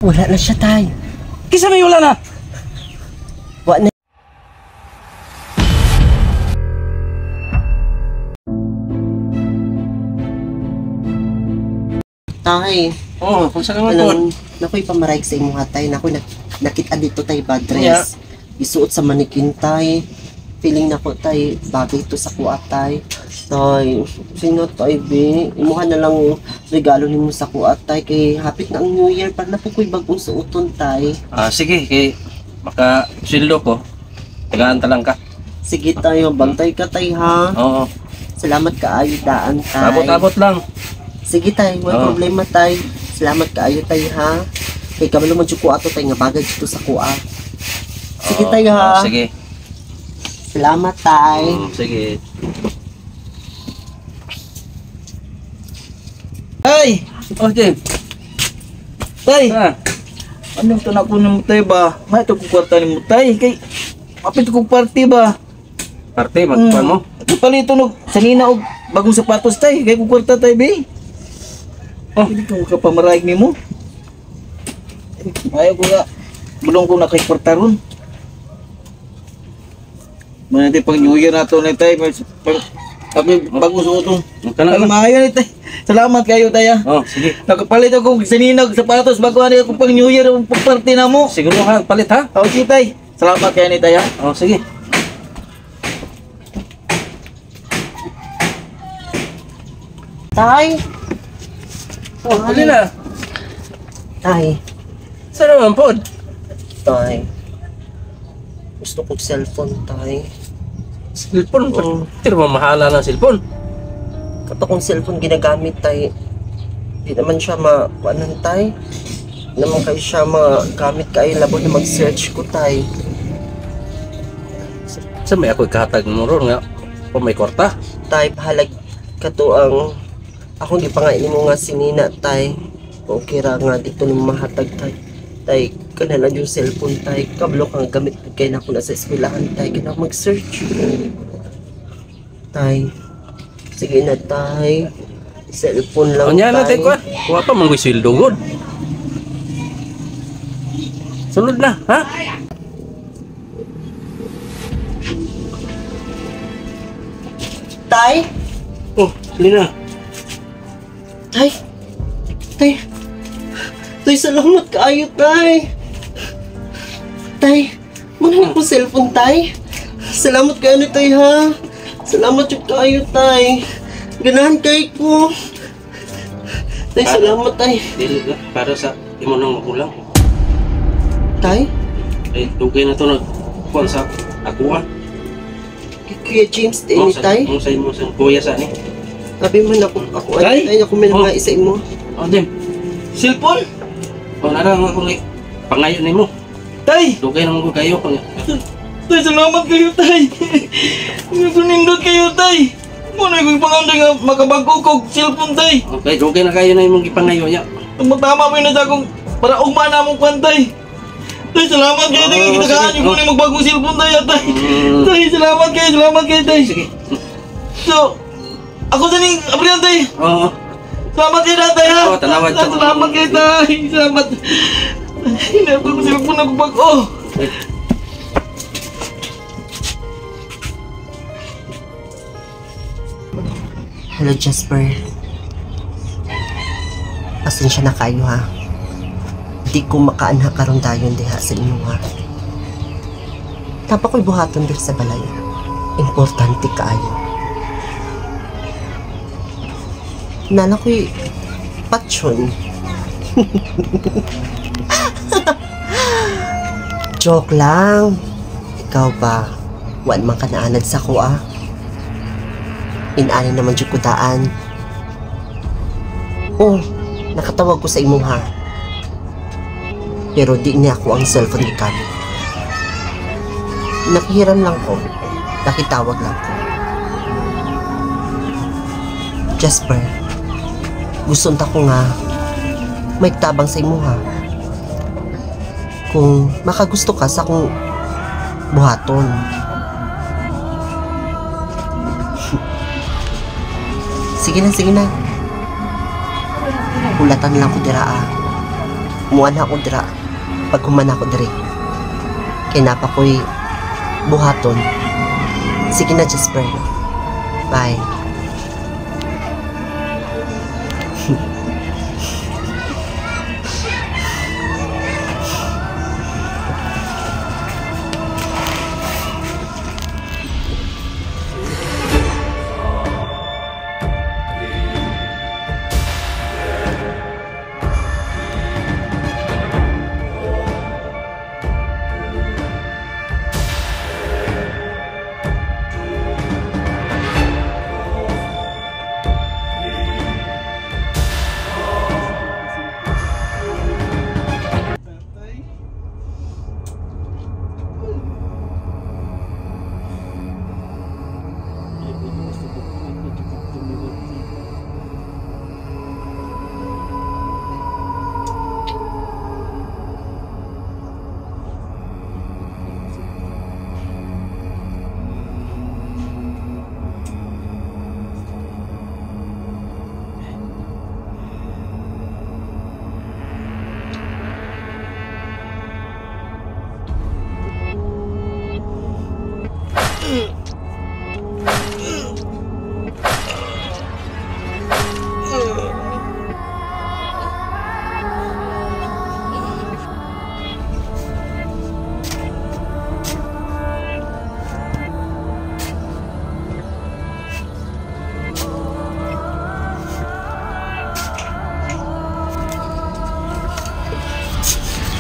Wala na siya, tay. Kisa may wala na. Wa na. Tay, Oh, kung saan naman po. anong nakoy pamaraig sa imong tay, nakoy nakita dito tay ba dress. Isuot sa manikin tay. Feeling nako tay bagay to sa kuha tay. Tay, sino tay be? Imuha na lang regalo nimo sa kuha tay kay hapit na ang New Year para na po ko'y bagong suoton tay. Ah, sige, kay maka sweldo ko. Tagaan ta lang ka. Sige tayo, bantay ka tay ha. Oo. Salamat kaayo daan tay. Abot-abot lang. Sige tay, wala Oo. problema tay. Salamat kaayo tay ha. Kay kabalo man jud ko ato tay nga bagay dito sa kuha. Sige Oo, tay ha. oo, sige. Salamat tay. Sige. Tay! Oh, Jim. Tay! Ah, Anong to na ko ni tay ba? May ito kong kwarta ni tay. Kay, mapit kong party ba? parte magkuan mo. Palito no, sanina og bagong sapatos tay. Kay kong kwarta tay, be. Oh. Hindi ko kapamaraig ni mo. Ayaw ko nga. Bulong ko na kay kwarta ron. Manati pang New Year na to ni tay. Pang, pag, bagong suotong. Kana Ay, na. maayo ni tay. Salamat kayo tay ah. Oh, sige. Nakapalit ako saninag sapatos bago ani akong pang New Year ang pagparty na mo. Siguro ha, palit ha. Okay tay. Salamat kayo ni tay ah. Oh, sige. Tay! Oh, dali na. Tay, Saan naman po? tay. Gusto kong cellphone, tay. Cellphone. Oo. Tira mo mahala ng cellphone. Kapag kong cellphone ginagamit, tay, di naman siya ma... Kuanan, tay. Di naman kayo siya magamit kayo labo na mag-search ko, tay. Sa may ako'y kahatag mo ron nga. Kung may kwarta. Tay, pahalag ka to ang... Akong gipangain mo nga si Nina, tay. Okay ra nga dito nung mahatag, tay. Tay, kana lang yung cellphone, tay. Kablo kang gamit kay na ako na sa eskwelahan, tay. Kaya mag-search. Tay. Sige na, tay. Cellphone lang, Unya na tay. tay kuan. Kuha pa manggoy sweldo gud. Sulod na, ha? Tay? Oh, dali na. Tay! Tay! Tay, salamat kaayo, tay! Tay, muna akong cellphone, tay. Salamat kayo ni tay, ha? Salamat yung kaayo, tay. Ganahan kay ko. Tay, salamat, tay. Dili na para sa imo nang magulang. Tay? Eh, dugay na to nag kuan sa ako ah. Kay Kuya James, tay, ni tay. Mo sa imo sa kuya sa ni. Sabi man ako, ako, Tay? ay, tay, ako may Oh. mga isa imo. Oh, Jim. Cellphone? Oh, nara nga akong pangayo nimo. Tay! Dugay na mo kayo kunya. Tay, salamat kayo tay. Nindot kayo tay. Muna kong pangandoy nga makabago kog cellphone tay. Okay, dugay na kayo na imong gipangayo niya. Tama mo yun na sa akong para ugma na mong kwan tay. Tay, salamat kayo tay. Oh, Kitakaan sige. yung kunin magbagong cellphone tay. Tay, Mm. tay, salamat kayo tay. Sige. So, ako sa ning Abriel tay. Oo. Salamat kayo tay ha. Oo, tanawan siya. Salamat kayo tay. Salamat. Hinapin ko cellphone ako bago. Ay, Hello, Jasper. Pasensya na kayo, ha. Di ko makaanha karon dayon diha sa inyo, ha. Tapa ko'y buhaton diri sa balay. Importante kaayo. Nala ko'y patsyon. Joke lang. Ikaw ba? Wan man ka naanad sa ko, ah. Inani naman jud ko daan. Oh, nakatawag ko sa imong ha. Pero di niya ako ang cellphone gigamit. Nakihiram lang ko. Nakitawag lang ko. Jasper, gusto ta ko nga may tabang sa imo ha. Kung makagusto ka sa akong buhaton. Sige na, sige na. Hulatan lang ko dira ah. Muha na ako dira. Paghuman ako diri. Kay napa ko'y buhaton. Sige na, Jasper. Bye.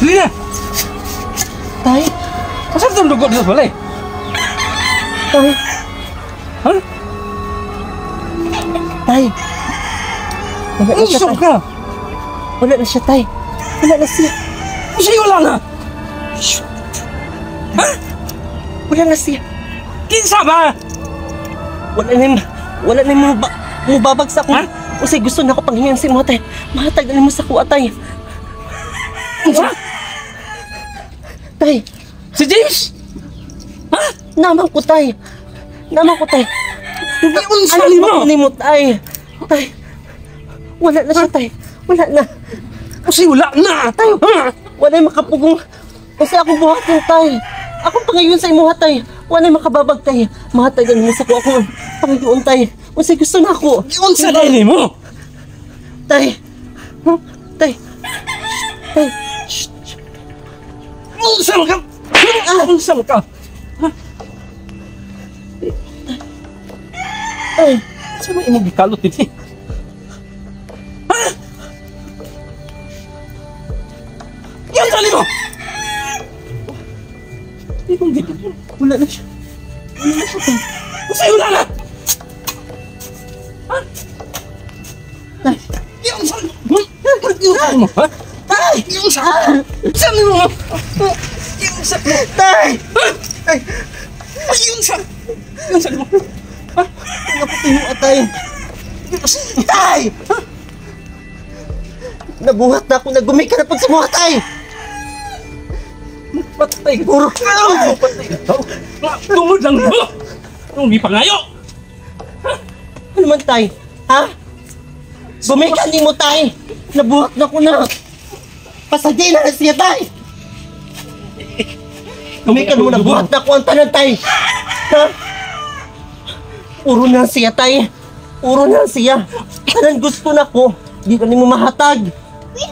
Lina! Tay! Asa itong dugo dito sa balay? Tay! Ha? Tay! Wala na siya, Unsa tay. ka? Wala na siya, tay. Wala na siya. Unsa wala na? Ha? Wala na siya. Kinsa ba? Wala na yung mubabag sa akong. Ha? Usay gusto na ako panghingan si mo, tay. Mahatag na mo sa kuha, tay. Unsa? Tay! Si James? Ha? Naman ko, tay. Naman ko, tay. Unsa Anak nimo? ko nimo, tay. Tay. Wala na siya, tay. Wala na. Usay wala na! Tay, Ha? wala yung makapugong. Kasi akong buhatin, tay. Akong pangayon sa imuha, tay. Wala yung makababag, tay. Mahatag na nimo sa kuha akong pangayon, tay. Unsay gusto na ako. Unsa dili mo? Tay. Huh? Tay. Tay. Shh. Unsa man ka? Unsa man ka? Tay. Unsa man imong gikalot dinhi? Ha? Unsa nimo? Imong gikalot. Wala na siya. Wala na siya, tay. Unsa wala na? Ha? Tay. Unsa mo? Unsa mo? Ha? Tay! Unsa? Unsa nimo? Unsa mo? Tay! Ay, unsa? Unsa nimo? Ha? Wala ko tayo, atay. Tay! Nabuhat na ako. Nagumika na pag simuha, tay! Patay ka. Puro. Patay ka. Tungod lang mo. Nung gipangayo. Ano man, tay? Ha? Gumika ni mo, tay! Nabuhat na ko na. Pasadi na na siya, tay! Gumika mo, nabuhat na ko ang tanan, tay! Ha? Puro na siya, tay. Puro na siya. Tanan gusto na ko. Di ka nimo mahatag.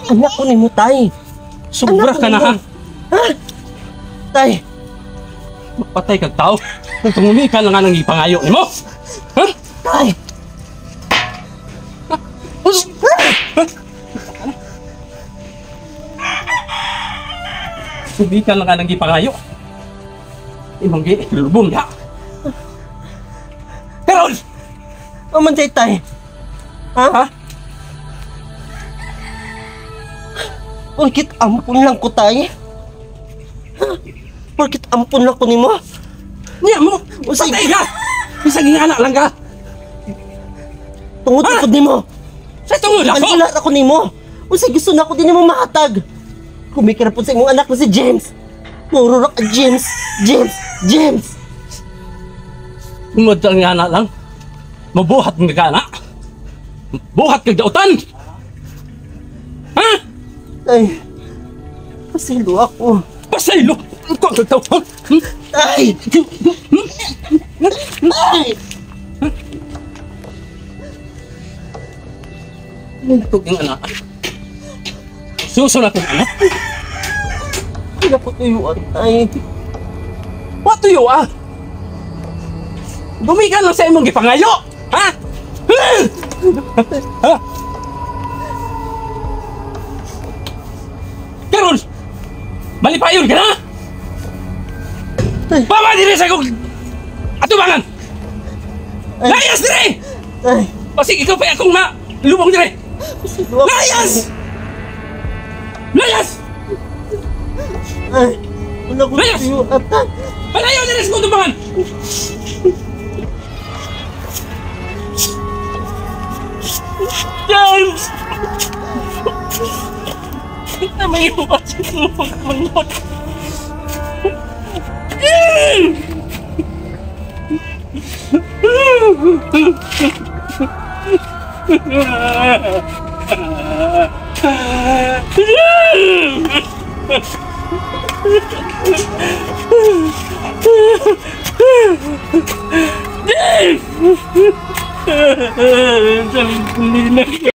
Anak ko nimo, tay. Sobra Anak ko ka na nimo. ha. Ha? Tay, Patay kag tao. Tungumi ka na nga nang gipangayo nimo. Ha? tay. Sumika lang nga nang gipangayo. Imong gi lubong ya. Karon! Aman tay, tay. Ha? Ha? Porkit ampun lang ko, tay. Ha? Porkit ampun lang ko nimo. Niya mo. Usay- Patay ka. Bisag ingana lang ka. Tungod Ha? ako nimo. Sa tungod ako. Wala ako nimo. Usay gusto na ako din nimo mahatag. Kumikira po sa imong anak na si James. Puro ra ka James, James, James. Tungod ang ingana lang. Mabuhat nga ka na. Buhat kag dautan. Ha? Tay. Pasaylo ako. Pasaylo? Ikaw ang tawag. Tay! Tay! Tug yung anak. Suso na itong anak. Wala ko tuyuan, tay. What do you ah? Gumikan lang sa imong gipangayo! Ha? Ha? Karon! Malipayon ka na! Tay. Baba diri sa akong atubangan! Ay. Layas diri! Tay! Pasig ikaw pa akong ma lubong diri! Pasaylo ako. Layas! Layas! Ay! Wala ko Layas! tuyuan, tay. Palayo diri sa akong atubangan! James! Na may iwas mangot. James! James! James!